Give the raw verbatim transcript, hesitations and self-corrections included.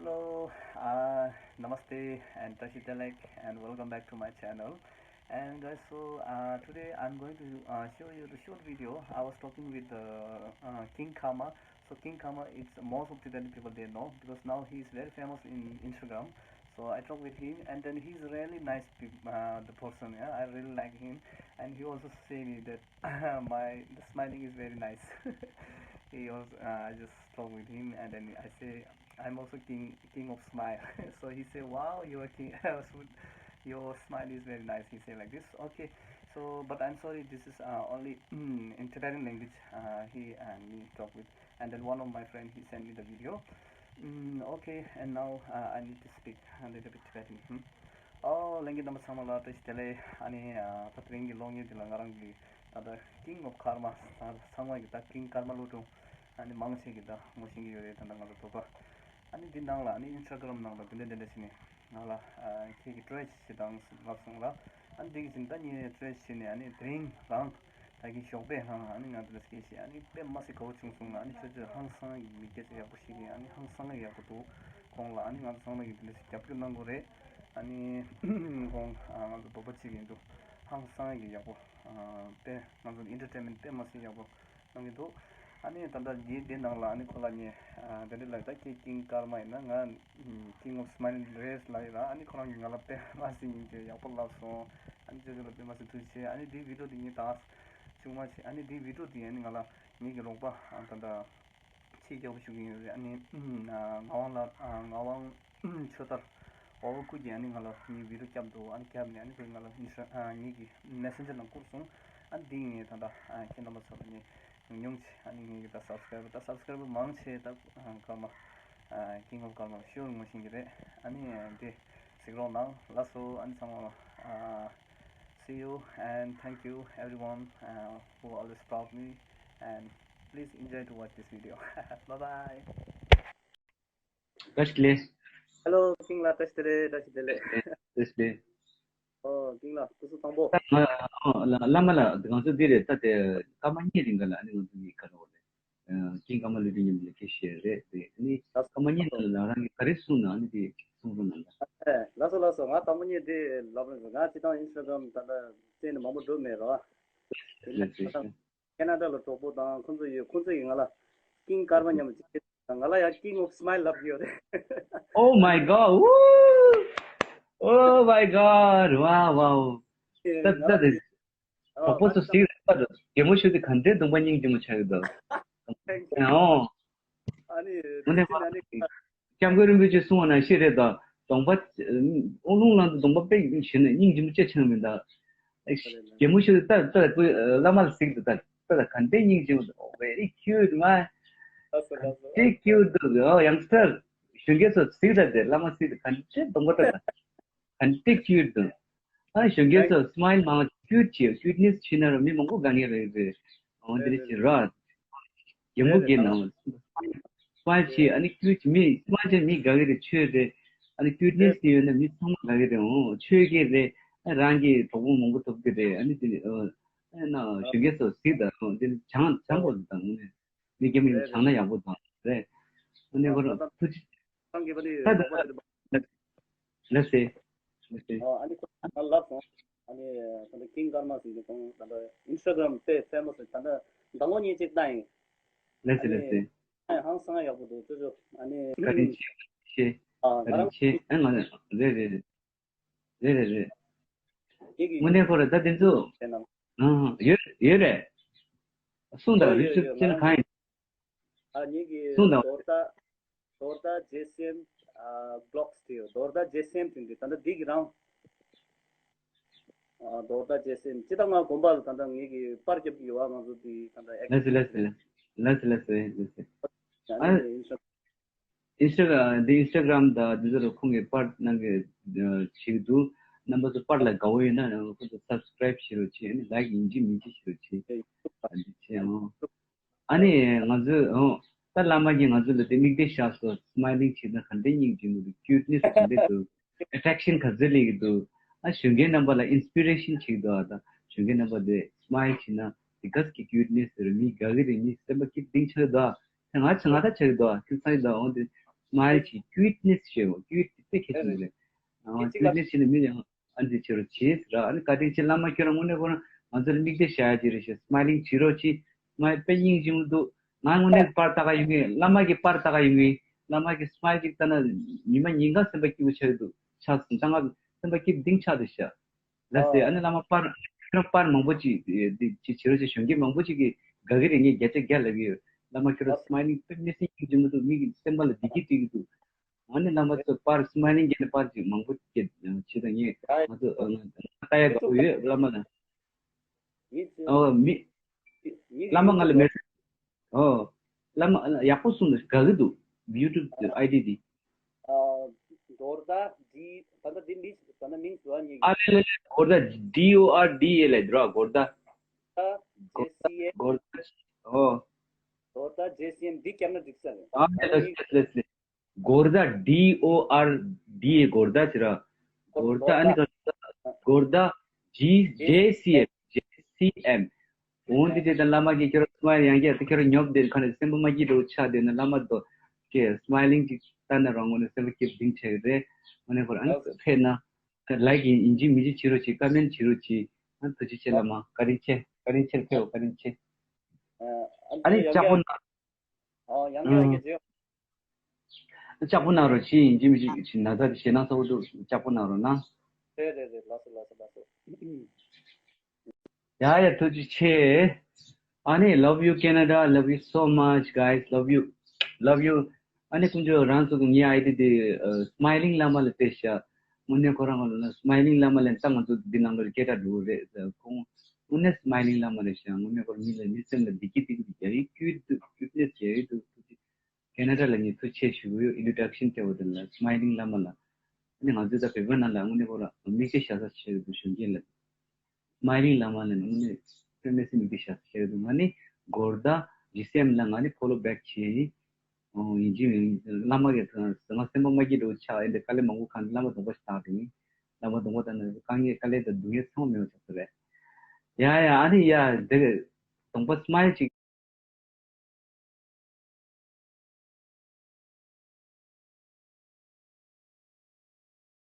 Hello, uh, namaste and tashi delek and welcome back to my channel. And guys, so uh, today I'm going to uh, show you the short video. I was talking with uh, uh, King Karma. So King Karma, it's most of Tibetan people they know because now he is very famous in Instagram. So I talk with him, and then he's really nice peop- uh, the person. Yeah, I really like him, and he also say me that my the smiling is very nice. He also uh, I just talk with him, and then I say I'm also king king of smile. So he say, "Wow, you are king. Your smile is very nice." He say like this. Okay, so but I'm sorry, this is uh, only in Tibetan language. Uh, he and me talk with, and then one of my friend he sent me the video. Mm, okay, and now uh, I need to speak a little bit Tibetan. Hmm? ཨོ་ལྷན་རྒྱས་རྣམ་པ་ཚང་མ་ལ་བཀྲ་ཤིས་བདེ་ལེགས། ཨ་ནི་ཨ་ད་དེ་རིང་གི་གློག་བརྙན་འདི་ལ་ང་རང་གི་ད་ལྟ་King of Karma ཚང་མ་གི་ད་King Karma སློབ་ཕྲུག་ཨ་ནི་མང་ཆེ་གི་ད་ངོ་ཤེས་ཀྱི་ཡོད་རེད། ད་ལྟ་ང་ཚོ་བོད་པ་ཨ་ནི་འདི་ནང་ལ་ཨ་ནི་Instagram ནང་ལ་དེ་འདྲ་དེ་འདྲ་བྱས་ནས་ང་ལ་ཨ་ཁྱེད་ཀྱི་བཀྲ་ཤིས་བྱེད་དང་ལབ་སོང་ལ། ཨ་ནི་འདི་གི་ཕྱིན་ད་ངས་བཀྲ་ཤིས་བྱས་ནས་ཨ་ནི་དེ་རིང་རང་ད་གིན་ཞོགས་པའི་ཧང་ཨ་ནི་ང་ཚོ་ལ་སྐད་ཤེས་ཨ་ནི་དཔེ་མ་སྲིད་དགའ་བོ་བྱུང་སོང་། ཨ་ནི་ཁྱོད་ཚོས་ཧང་སང་གི་མི་སྐད་ཆ་ཡག་པོ་ཞིག་གིས་ཨ་ནི་ཧང་སང་ཡག་པོ་འདུག་ཁོང་ལ་ཨ་ནི་ང་ཚོ་ཚང་མ་གིས་དེ་འདྲ་ཞིག་རྒྱབ་སྐྱོར་གནང་དགོས་རེད། ཨ་ནི་ཁོང་ཨ་ང་ཚོ་བོད་པ་གཅིག་ཡིན་དུས་ཧང་སང་གི་ཡག་པོ་ཨ་དཔེ་ང་ཚོ་entertainment དཔེ་མ་སྲིད་ཡག་པོ་གནང་གི་འདུག་ཨ་ནི་ད་ལྟ་འདིའི་འདི་ནང་ལ་ཨ་ནི་ཁོ་ལ་ངས་ཨ་དེ་འདྲ་ལབ། ད་ཁྱེད་King Karma ཡིན་ན་ང་King of Smile རེད་ལབ་ཡོད་ལ། ཨ་ནི་ཁོ་རང་གིས་ང་ལ་དཔེ་མ་སྲིད་སྙིང་རྗེ་ཡག་པོ་ལབ་སོང་། ཨ་ནི་ཁྱོད་ཚོ་ལ་དཔེ་མ་སྲིད་ཐུགས་རྗེ་ཆེ། ཨ་ནི་འདིའི་video འདི་ངས་ད་ཆུང་མ་བྱས། ཨ་ནི་འདིའི་video འདི་ཨ་ནི་ང་ལ་ངེད་ཀྱི་རོགས་པ་ཨ་ད་ལྟ་ཆེས་རྒྱག་པོ་ཞུ་གི་ཡོད་རེད། ཨ་ནི་ཨ་ངག་དབང་ལགས་ཨ་ངག་དབང་ཆོས་དར་ཨོ་བ་ཁུ་གིས་ཨ་ནི་ང་ལ་ངའི་video བརྒྱབ་འདུག་ཨ་ནི་བརྒྱབ་ནས་ཨ་ནི་ཁོས་ང་ལ་Insta ཨ་ངེད་ཀྱི་Messenger ནང་བསྐུར་སོང་། ཨ་ནི་འདི་ངས་ད་ལྟ་ཨ་ཁྱེད་རྣམ་པ་ཚོ་ལ་ངས་ཉུང་ཉུང་བྱས། ཨ་ནི་ངེད་ཀྱི་ད་subscriber ད་subscriber མང་ཆེ་ད་ཨ་Karma ཨ་King of Karma ལ་sure ངོ་ཤེས་ཀྱི་རེད། ཨ་ནི་འདི་གཟིགས་རོགས་གནང་། ལགས་སོ། ཨ་ནི་ཚང་མ་ལ་ཨ see you and thank you everyone uh, who always support me and please enjoy to watch this video. Bye bye. བཀྲ་ཤིས་བདེ་ལེགས། Hello King ལགས། བཀྲ་ཤིས་བདེ་ལེགས། བཀྲ་ཤིས་བདེ་ལེགས། བཀྲ་ཤིས་བདེ་ལེགས། ཨོ་King ལགས་སྐུ་གཟུགས་བཟང་པོ། ད་ང་ཨོ་ལ་བླ་མ་ལགས་ང་ཚོ་འདི་རེད། ད་དེ་སྐར་མ་གཉིས་རིང་ག་ལ་ཨ་ནི་ང་ཚོ་གཉིས་ཀ་རོགས་རེད། ཨ་King Karma ལུས་འབྲེལ་མཉམ་ལས་ཀྱི་ཞེས་རེད་དེ། ཨ་ནི་ལགས་སོ། སྐར་མ་གཉིས་ནང་ལ་ང་རང་གིས་ག་རེ་གསུངས་ན་ཨ་ནི་དེ་གསུང་རོགས་གནང་། ཨེ་ལགས་སོ་ལགས་སོ། ང་སྐར་མ་གཉིས་དེ་ལབ་རེད། ང་སྤྱིར་བཏང་Instagram ད་ལྟ་བཙལ་ནས་མང་པོ་འགྲོ་མེད་རོ། དེ་ནས་ལགས་སོ། ང་ད་ལྟ་ཁེ་ན་ཌ་ལ་གྲོགས་པོ་དང་ཁོང་ཚོ་ཡོད། ཁོང་ཚོ་ཡིས་ང་ལ་King Karma མཉམ་དུ་ཅིག་ང་ལ་ཡང་King of Smile ལབ་ཀྱི་ཡོད་རེད། Oh my God! Woo! Oh my God! Wow, wow. ད་ད་དེ་གྲོགས་པོ་ཚོ་ཟིག་རེད་པ། རྒན་མོ་ཤོས་དེ་ག་འདྲའི་གདོང་པ་སྙིང་རྗེ་མོ་ཆགས་ཡོད་དོ། ཨོ། ཨ་ནི་དངོས་གནས་དེ་ཕར་ཨ་ནི་སྐྱབས་མགོན་རིན་པོ་ཆེས་གསུངས་པ་ནང་བཞིན་རེད་དོ། གདོང་པ་ཨོ་རླུང་ལངས་དུས་གདོང་པ་དཔེ་ཞེ་ན་སྙིང་རྗེ་མོ་ཅིག་ཆགས་མིན་ད། རྒན་མོ་ཤོས་དེ་ད་ད་བླ་མ་ལ་གཟིགས་དང་། ད་ད་ག་འདྲའི་སྙིང་རྗེ་མོ། Very cute man. ག་འདྲའི་cute འདུག་ཨོ་youngster གཞོན་སྐྱེས་ཚོ་གཟིགས་དང་། དེ་བླ་མ་གཟིགས་དང་། ག་འདྲའི་གདོང་པ་ད་ད། ག་འདྲའི་cute འདུག་ཨ་གཞོན་སྐྱེས་ཚོ་smile མང་cute བྱེད། cuteness བྱེད་ན་ར་མི་མང་པོ་དགའ་ངེས་རེད་རེད། འོ་འདི་འདྲ་བྱེད་ར། རྒན་མོ་རྒན་ནང་smile བྱེད། ཨ་ནི་cute མི་smile བྱེད་མི་དགའ་གི་རེད། ཆོས་རེད། ཨ་ནི་cuteness དེ་ཡོད་ན་མི་ཚང་མ་དགའ་གི་རེད། འོ་ཆོས་རྒན་རེད། ཨ་རང་གི་གྲོགས་པོ་མང་པོ་ཐོབ་གི་རེད། ཨ་ནི་དེ་ནི་ཨ་ན་གཞོན་སྐྱེས་ཚོ་གཟིགས་དང་། འོ་འདི་ནི་བྱང་བྱང་པོ་དང་། འོ་ནི་མི་རྒན་མོ་ཡིན་བྱང་ན་ཡག་པོ་དང་རེད། འོ་ནི་ཁོ་རང་ཐུགས་རྗེ། ཁང་གི་པ་ནི་ད་ད་ལགས་སེ། ལགས་སེ། ཨ་ནི་ཁོ་ང་ལབ་སོང་། ཨ་ནི་ད་ལྟ་King Karma ཟེར་གྱི་ཁོང་ད་ལྟ་Instagram དཔེ་famous ད་ལྟ་ཟླ་ངོ་གཉིས་ཅིག་བཏང་ཡིན། ལགས་སེ་ལགས་སེ། ཨ་ནི་ཧང་སང་ཡག་པོ་འདུག་ཅོ་ཅོ། ཨ་ནི་བཀའ་དྲིན་ཆེ། ཨ་བཀའ་དྲིན་ཆེ། ཨ་ང་རེད་རེད་རེད། རེད་རེད་རེད། ངེད་ཀྱི་དངོས་གནས་ཁོ་ར་ད་དེ་ཚོ། དེ་ནང་། ཨང་ཡོད་ཡོད་རེད། གསུངས་དང་། ཡོད་ཡོད་ཡོད། རིགས་སུ་ཅན་གང་ཡིན། ཨ་ངེད་ཀྱི་གསུངས་དང་། རྡོར་ཟླ་རྡོར་ཟླ་ཇེ་སེམས་ཨ་བི་ལོག་སི་དེ་ཡོད། རྡོར་ཟླ་ཇེ་སེམས་དེ་འདི་ད་ལྟ་འདི་གི་རང་། ཨ་རྡོར་ཟླ་ཇེ་སེམས་ཅི་ད་ང་དགོན་པ་ལ་ད་ལྟ་ངེད་ཀྱི་པར་རྒྱབ་ཀྱི་ཡོད། ཨ་ང་ཚོ་འདི་ད་ལྟ་ཨེག་ལགས་སེ་ལགས་སེ་ལགས་སེ་ལགས་སེ་ལགས་སེ། ཨ་ཨ་ནི་ཨིན་སི་ཊ་Instagram འདི་Instagram དང་འདི་ཚོ་ལ་ཁོང་གིས་པར་གནང་གི་བྱེད་ཀྱི་འདུག་རྣམ་པ་ཚོ་པར་ལ་དགའ་བོ་ཡོད་ན་ཁོ་ཚོ་subscribe བྱེད་རོགས་བྱེད། ཨ་ནི་like ཡིན་གཅིག་མིན་གཅིག་བྱེད་རོགས་བྱེད། ཨ་འདི་བྱེད་ཨང་། ཨ་ནི་ང་ཚོས་ཨང་ད་བླ་མ་གིས་ང་ཚོ་ལ་དེ་མིག་དཔེ་བཞག་སོང་། སི་མའི་ལིང་བྱེད་ན་ག་འདྲའི་སྙིང་རྗེ་མོ་འདུག་ཀིའུ་ཊི་ནེ་སི་ག་འདྲ་འདུག་ཨེ་ཊེག་ཤན་ག་ཚོད་སླེབས་ཀྱི་འདུག་ཨ་གཞོན་སྐྱེས་རྣམ་པ་ལ་ཨིན་སི་པི་རེ་ཤན་བྱེད་ཀྱི་འདུག་ཨ་ད་གཞོན་སྐྱེས་རྣམ་པ་དེ་སི་མའི་ལིང་བྱེད་ན་དེ་ག་ཟེར་གྱི་ཀིའུ་ཊི་ནེ་སི་རེད། མི་དགའ་གི་རེད། མི་སེམས་པ་སྐྱིད་སྡིང་ཆགས་ཀྱི་འདུག་ཨ་ང་ཆ་ང་ད་ཆགས་ཀྱི་འདུག་ཨ་ཁྱེད་ཚང་གི་འདུག་ཨ་འོ་དེ། སྨའིལ་གྱི་ཀུའིཊ་ནེས་ཞེས་པ། ཀུའིཊ་དེ་དཔེ་གལ་ཆེན་པོ་རེད། ཨ་ཀུའིཊ་ནེས་བྱས་ནས་མི་ཡང་ཨ་འདི་བྱེད་རོགས་བྱེད་ཟེར་ར། ཨ་ནི་བཀའ་དྲིན་ཆེ། བླ་མ་ཁྱོད་རང་དངོས་གནས་ཁོ་རང་ང་ཚོར་མིག་དཔེ་བཞག་ཡ་ཅིག་རེད་ཤག་སྨའིལིང་བྱེད་རོགས་གྱིས། སྨའིལ་དཔེ་སྙིང་རྗེ་མོ་འདུག་ང་དངོས་གནས་པར་ལྟ་ག་ཡོང་གི། བླ་མ་གི་པར་ལྟ་ག་ཡོང་གི། བླ་མ་གི་སྨའིལ་ཅིག་ལྟ་ན་ཉི་མ་ཉིན་གང་སེམས་པ་སྐྱིད་པོ་ཆགས་ཀྱི་འདུག་ཆགས་སོང་། ད་ང་སེམས་པ་སྐྱིད་གཏིང་ཆགས་འདུག་ཤག་ལགས་སེ། ཨ་ནི་བླ་མ་པར་ཁྱོད་རང་པར་མང་པོ་ཅིག་འདི་ཅིག་བྱེད་རོགས་ཅིག་གཞོན་སྐྱེས་མང་པོ་ཅིག་གིས་དགའ་གི་རེད། ངས་བརྒྱ་ཆ་བརྒྱ་ལབ་ཀྱི་ཡོད། བླ་མ་ཁྱོད་རང་སྨའིལིང་དཔེ་མི་སྲིད་སྙིང་རྗེ་མོ་འདུག་མི་གི་སེམས་པ་ལ་བདེ་སྐྱིད་སྤྲད་ཀྱི་འདུག་ཨ་ནི་བླ་མ་ཚོ་པར་སྨའིལིང་སྐྱེས་ནས་པར་ཅིག་མང་པོ་སྐྱེས་བྱེད་དང་། ངས་ང་ཚོ་ལྟ་ཡ་དགའ་པོ་ཡོད་བླ་མ་ལ། ཨོ་མི་བླ་མ་ང་ལ་མེ་ཨོ། བླ་མ་ཡག་པོ་གསུངས་འདུག་དགའ་གི་འདུག YouTube ID འདི། ཨ་གོརྡ་ཌི། ད་ལྟ་འདི་མིང་ད་ལྟ་མིང་ཟེར་བ་ཉིད། ཨ་ལེ་ལེ་ལེ། གོརྡ། D O R D A ལབ་འདུག་གོརྡ། ཇེ་སི་ཨེམ། གོརྡ། ཨོ། གོརྡ་ཇེ་སི་ཨེམ་འདི་རྒྱབ་ན་འགྲིག་ས་རེད། ཨ་ལེ་ལེ་ལེ་ལེ་ལེ། གོརྡ། D O R D A གོརྡ་ཟེར་ར། གོརྡ། ཨ་ནི་གོརྡ། G J C M J C M། འོ་འདི་དེ་དང་བླ་མ་གིས་ཁྱོད་རང་སྨའིལ་ཡང་བསྐྱར་དེ་ཁྱོད་རང་ཉོབ་བསྡད་ཁ་ནས་སེམས་པ་མ་སྐྱིད་འགྲོ་ཆགས་བསྡད་ན་བླ་མ་དོ་ཀྱེ་སྨའིལིང་ཅིག་ལྟ་ན་རང་ངོ་ནས་སེམས་པ་སྐྱིད་སྡིང་ཆེ་གི་རེད། འོ་ནས་ཁོ་རང་ཕེབས་ན་ལའིཀ་ཡིན་གཅིག་མིན་གཅིག་བྱེད་རོགས་གྱིས། ཀ་མེན་བྱེད་རོགས་གྱིས། ཨ་ཐུགས་རྗེ་ཆེ་བླ་མ། བཀའ་དྲིན་ཆེ། བཀའ་དྲིན་ཆེ། ཕེབས། བཀའ་དྲིན་ཆེ། ཨ་ནི་ཡང་ལྕགས་པོ་བཀྲ་ཨ་ཡང་ཡང་ཡང་བཀྲ་ཤིས་བདེ་ལེགས། ལྕགས་པོ་གནང་རོགས་གྱིས། ཡིན་གཅིག་མིན་གཅིག་ན་ཚ་དེ་ཞེད་སྣང་ཚ་པོ་འདུག་ལྕགས་པོ་གནང་རོགས་གནང་། རེད་རེད་རེད། ལགས་སོ་ལགས་སོ་ལགས་སོ། ཡ་ཡ་ཐུགས་རྗེ་ཆེ། ཨ་ནི་love you Canada, love you so much guys, love you, love you. ཨ་ནི་དཀོན་མཆོག་རང་ཚོ་གི་ངའི་ID དེ་སྨའིལིང་བླ་མ་ལ་སྤྲད་ཤག་དངོས་གནས་ཁོ་རང་ལ་སྨའིལིང་བླ་མ་ལ་ད་ང་ཚོ་འདི་ནང་ལོགས་སྐད་གྲགས་འགྲོ་གི་རེད། ཁོང་དངོས་གནས་སྨའིལིང་བླ་མ་རེད་ཤག་དངོས་གནས་ཁོ་རང་མི་ལ་མི་སེམས་ལ་བདེ་སྐྱིད་སྤྲད་ཀྱི་འདུག་རྒྱ་ཡིག་ཀུན་ཏུ་ཀུན་ཏུ་རྒྱ་ཡིག་ཏུ། ཁེ་ན་ཌ་ལ་ངས་ཐུགས་རྗེ་ཆེ་ཞུ་གི་ཡོད། introduction སྤྲད་པ་དེ་ལ་སྨའིལིང་བླ་མ་ལ། ཨ་ནི་ང་ཚོས་ད་བོད་པ་ནང་ལ་དངོས་གནས་ཁོ་རང་མིག་དཔེ་བཞག་ས་ཆགས་ཀྱི་འདུག་གཞོན་སྐྱེས་ལ། སྨའིལིང་བླ་མ་ལ་ནི་དངོས་གནས་དཔེ་མི་སྲིད་མིག་དཔེ་བཞག་ས་ཆགས་ཀྱི་འདུག་ང་ནི་གོརྡ་ཇི་སི་ཨེམ་ལ་ང་ནི་ཕོ་ལོ་བེག་བྱས་ཡིན། ཨོ་ཡིན་གཅིག་མིན་གཅིག་བླ་མ་གིས་ང་སེམས་པ་མ་སྐྱིད་འགྲོ་ཆགས་ཨེ་འདྲ་དཀའ་ལས་མང་པོ་ཁག་ནས་བླ་མ་གདོང་པ་ཞིག་བཏགས་འགྲོ་ཡིན། བླ་མ་གདོང་པ་བཏགས་ན་དཀའ་ངལ་དཀའ་ལས་དང་སྡུག་བསྔལ་ཚང་མ་མེད་པ་ཆགས་ས་རེད། ཡ་ཡ་ཨ་ནི་ཡ་དེ་གདོང་པ་སྨའིལ་ཅིག